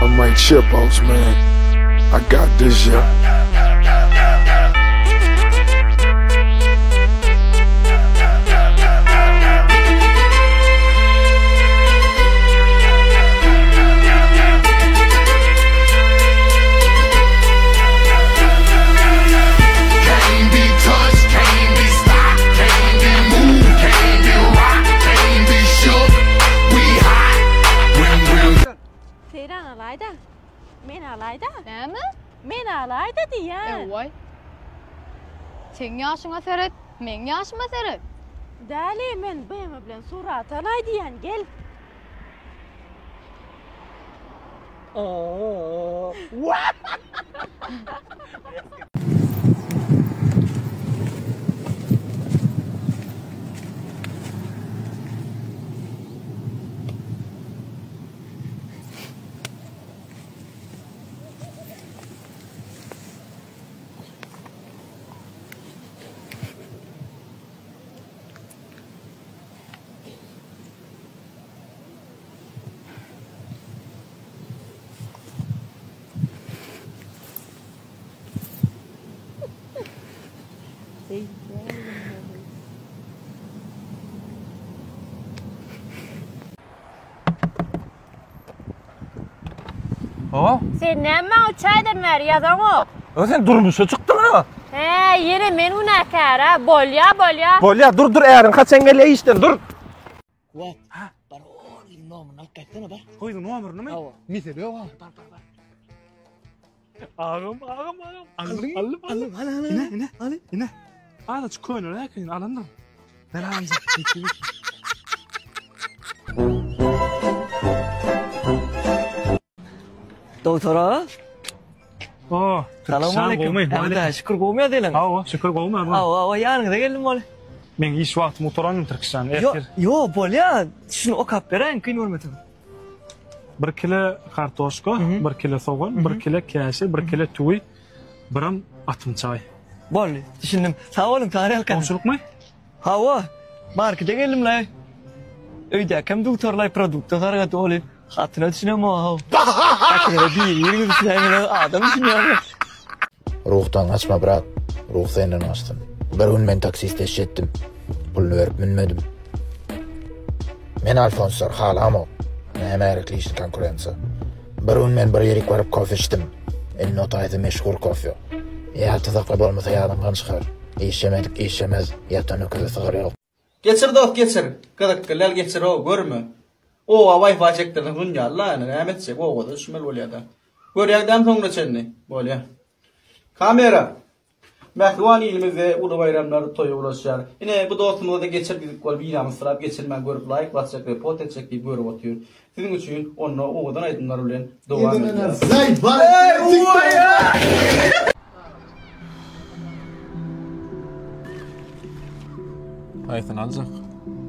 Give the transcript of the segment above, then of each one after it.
I might chip outs, man. I got this, yeah. Can't be touched, can't be stopped, can't be moved, can't be rocked, can't be shook. We hot when we're Seýran alaýda. Men alaýda. Näme? Men alaýda diýýän. Ewaý. Seň ýaşyňa seret, meň ýaşyma seret. Däli, men BMW bilen surat alaý diýýän, gel. Hawa. Sen näme maňa üç aýdan bäri ýazaňok? Ö sen durmuşa çykdyň-a. Hä, ýene men günäkär-ä. Bolýa, bolýa. Bolýa, dur, dur, äriň haçan gelýä işden, dur. Kuwat, bar ol gyzyň nomerini alyp gaýtsana bar. Gyzyň nomerini Hawa, mesele ýok ha. Bar, bar, bar. Agam, agam, agam. Aldym, Aldym, aldym. Hany, hany, Ine, ine, hany. ine. Azajyk köneräk eken, alandyr. Ber agam. Doktor aga. O, Salam aleyküm. Hä, şükür gowmy ýagdaýlaň? Hawa, şükür gowmy abi? Hawa, hawa, ýanyňyza geldim ol. Meň iş wagtym gutaran gün Türkistan, Ýo, ertir. ýo, bolýa. Şuny okap beräýiň, kyn görmeseň. Bir kile kartoşka, bir kile sogan, bir kile käşir, bir kile tüwi, biram atym çaý. Boldy, düşündim. Sag boluň, Taňryýalkasyn. Goňşulykmy? Hawa, markete geldim-laý. Öýdäkem dugtorlaý produkta sargady ol. Hatyna düşünemok-ow. Hatyna biri-biriňiz düşünäýmeli, adam düşünýärmi? Ruhdan gaçma brat, ruh senden gaçsyn. Bir gün men taksiste eşetdim. Puluny berip münmedim. Men alfonslary halamok. Näme gerek lişni konkurensiýa. Bir gün men bir ýerik baryp kofe içdim. Indi o taýda meşhur kofe. Ýatda sakla bolmasa ýadyňdan çykar. Işlemedik işlemez, ýatan öküze sygyr ýok. Geçir dost geçir. Gyzykly däl geçirow görme. Oba wifi çekdirseň hunýarla ýöne näme etjek obada düşmeli bolýada. Görýäň dämi soňuna çenli. Bolýa. Kamera. Mähriban ilimizde uly baýramlar toýa ulaşýar. Ine bu dostumyzada geçir diýdik bolup ynamsyrap geçirmän görüp laýk basjak report etjek diýip görüp otyr. Siziň üçin onda owadan aýdymlar bilen dowam edýäris. Haýsyny aljak?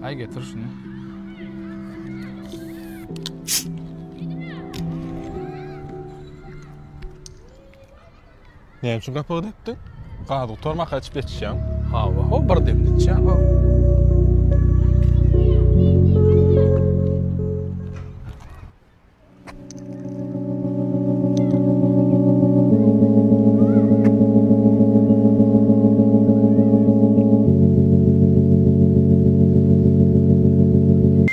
Aý getir şuny. Näme üçin gapagy depdiň? Gaz gutarmaka içip ýetişýäň. Hawa, ho bir demde içýän ho.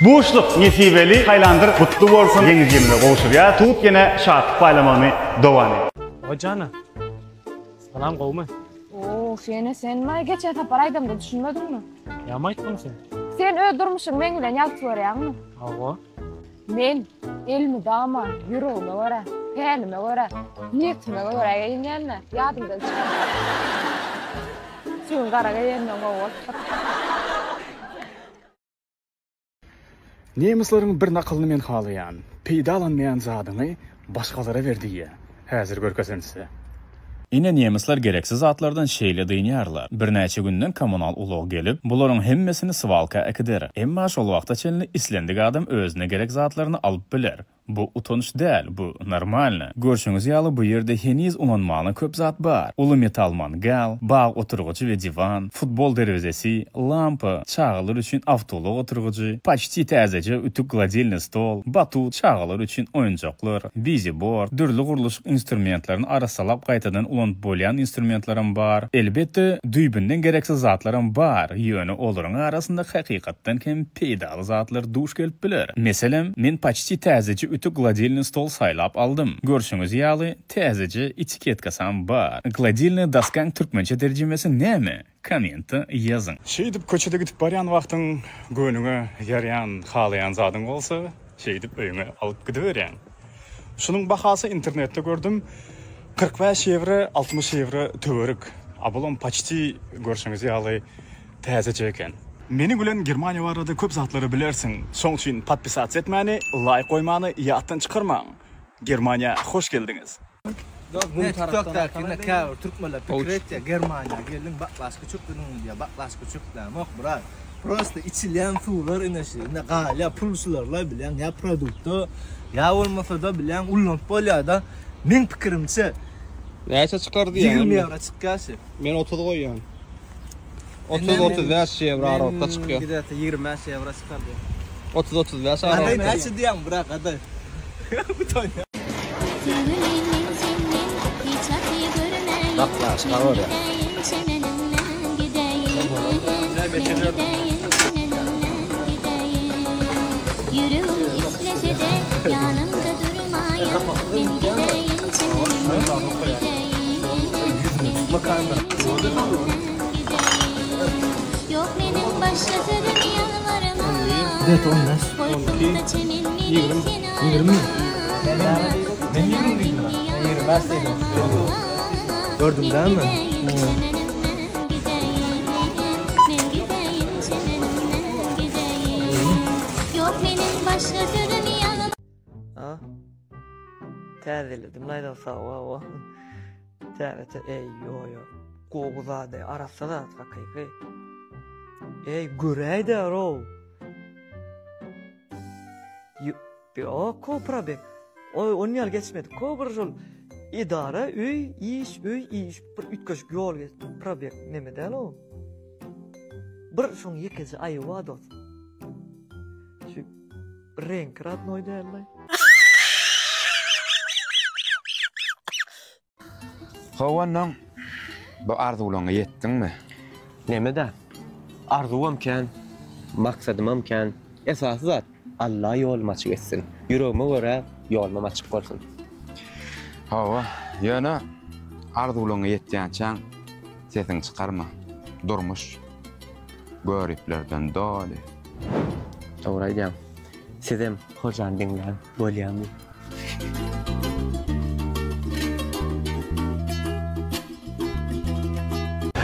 Buşluk Nesibeli Taýlandyr gutly bolsun ýeňijimize gowşurýas tut ýene şatlyk paýlamagyny dowam et. Hojana. Salam gowmy? Of ýene senmi? Geçen sapar aýdamda düşünmediňmi? Näme aýtdyň sen? Sen öz durmuşyňy meň bilen ýagty görýäňmi? Hawa. Men elmydama ýüregime görä, pälime görä, niýetime görä geýinýän-dä, ýadyňdan çykarma. Şu gün gara geýenden gowy bolupdyr. Nemesleriň bir nakylyny men halaýan, Peýdalanmaýan zadyňy başgalara ber diýýä. Häzir görkezen size. Ine nemesler gereksiz zatlardan şeýle dynýarlar. Birnäçe günden kommunal ulag gelip, bularyň hemmesini swalka äkider. Emma şol wagta çenli islendik adam özüne gerek zatlaryny alyp biler. Bu utanç däl, bu normalno. Görşüňiz ýaly bu ýerde heniz ulanmalyna köp zat bar. Uly metal mangal, bag oturgyjy we diwan, futbol derwezesi, lampa, çagalar üçin awtoulag oturgyjy, paçti täzeje ütük gladilnyý stol, batut, çagalar üçin oýunjaklar, bizi-bord, dürli gurluşyk instrumentlerini arassalap gaýtadan ulanyp bolýan instrumentlerem bar. Elbetde, düýbünden gereksiz zatlaram bar, ýöne olaryň arasynda hakykatdan hem peýdaly zatlar duş gelip biler. Meselem, men paçti täzeje ütük gladilnyý stol saýlap aldym. Görşüňiz ýaly, täzeje etiketkasam bar. Gladilnyý doskaň türkmençe terjimesi näme? Kommentde ýazyň. Şeýdip köçede gidip barýan wagtyň göwnüňe ýaraýan, halaýan zadyň bolsa, şeýdip öýüňe alyp gidiberýäň. Şunuň bahasy internetde gördüm, 45 ýewro, 60 ýewro töwerik. A bulam paçti görşüňiz ýaly täzeje eken. Meniň bilen Germaniýa barada köp zatlary bilersiň. Şoň üçin podpisatsa etmäni, laýk goýmany ýatdan çykarmaň. Germaniýa hoş geldiňiz. Ne TikTokdaky ine käbir türkmenler pikir etýär Germaniýa geldiň baklaşka çöplediň diýýär baklaşka çöplämok brat prosta içilýän suwlar ine şu ine galýar pul şularla bilýäň ýa produktda ýa bolmasada bilýäň ullanyp bolýada meň pikirimçe Näçe çykar diýýäň? 20 ýewro çykýar şu. Men 30 goýýan. 30-35 ýewro aralykda çykýar. Gidete 25 ýewro çykar diýýär. 30-35 aralykda. Adaý näçe diýýäň brat adaý. Baklaşka bolýar. Gördüň dälmi? A? Täzeledim laýdan sawa o. Täze eý ýo ýo. Gowy zady, arassa zat hakyky. Eý göräýdä row. Ýok ko probek. O on ýaly geçmedik. Ko bir şol edara, öý, iş, öý, iş bir üýtgeşik ýol geçdi. Probek neme däl o. Bir şoň ýekeje aýyby bar dos. Şu reňki radnoý däl-le. Hawa onnoň bu arzuwlaňa ýetdiňmi? Neme-dä? Arzuwam kän, maksadymam kän. Esasy zat, Alla ýolumy açyk etsin. Ýüregime görä ýolumam açyk bolsun. Hawa, ýöne arzuwlaňa ýetýänçäň sesiňi çykarma. Durmuş göriplerden doly. Dogry aýdýaň. Sizem hojany diňläň, bolýamy?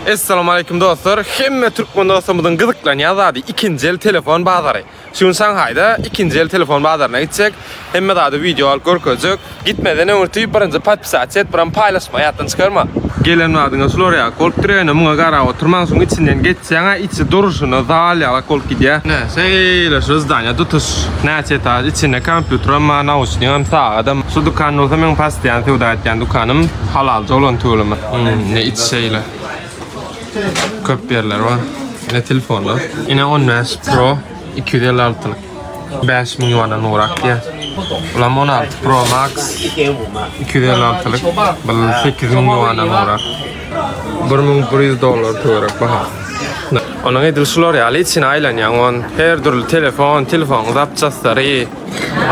Essalamu aleýkum dostlar. Hemme türkmen dostlarymyzyň gyzyklanýan zady ikinji el telefon bazary. Şu gün Şanhaýda ikinji el telefon bazaryna gitjek. Hemme zady wideo alyp görkezjek. Gitmeden öňürti birinji podpisasiýa et, biram paýlaşmagy ýatdan çykarma. Gelen badyňa şular ýaly bolup dur ýöne muňa garap oturmaň şuň içinden geçseňä içi durşuna zal ýalak bolup gidýär. Ine şeýle şu zdaniýa tutuş näçe etaž içinde kompýuteram bar nauşnigem sagadam. Şu dükan bolsa meň postoýan söwda etýän dükanym halalja bolan tüweleme. Ine içi şeýle. Köp ýerler bar. Ine telefonlar. Ine 15 Pro 256lyk. 5000 ýuandan urak diýýär. Bulam 16 Pro Max 256lyk. Bu 8000 ýuandan urak. 1100 dollar töwerek baha. Onuň edil şular ýaly içine aýlanýaň on her dürli telefon, telefonyň zapçastlary,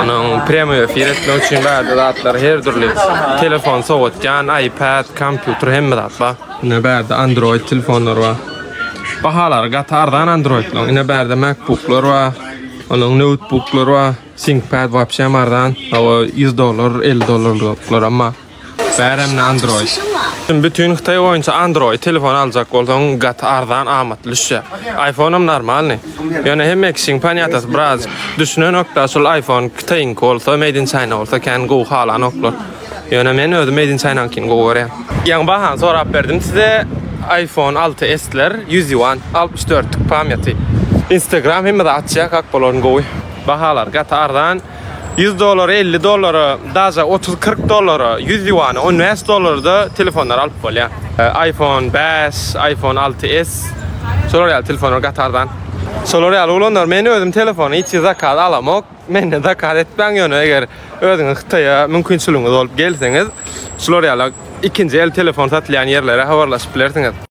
onuň premýo efir etmek üçin bärde zatlar her dürli telefon sowatýan, iPad, kompýuter hemme zat bar. Ine bärde Android telefonlar bar. Bahalary gaty arzan Androidlaryň. Ine bärde MacBooklar bar. Onuň noutbuklar bar. ThinkPad wapşem arzan. Hawa 100 dollar, 50 dollarlyklaram bar. Bärem Android. Bütün Hytaý boýunça Android telefon aljak bolsaň gaty arzan amatly düşýär. iPhone-am normalny. Ýöne hemme kişiň ponýatasy biraz düşünenokda şol iPhone Hytaýyňky bolsa, made in China bolsa kän gowy halanoklar. Ýöne men özüm Made in China-nykyny gowy görýän. Ýaňy bahany sorap berdim size iPhone 6 S-ler 100 ýuan 64-lik pamýaty. Instagram hemme zat açýar kak bolaryn gowy. Bahalary gaty arzan. 100 dollara, 50 dollara, daže 30-40 dollara, 100 ýuana, 15 dollarda telefonlar alyp bolýar. iPhone 5, iPhone 6s şolar ýaly telefonlar gaty arzan. Şolar ýaly oglanlar men özüm telefony hiç zakaz alamok. Menden zakaz etmäň ýöne eger özüňiz Hytaýa mümkinçiligiňiz bolup gelseňiz şular ýaly ikinji el telefon satylýan ýerlere habarlaşyp bilersiňiz.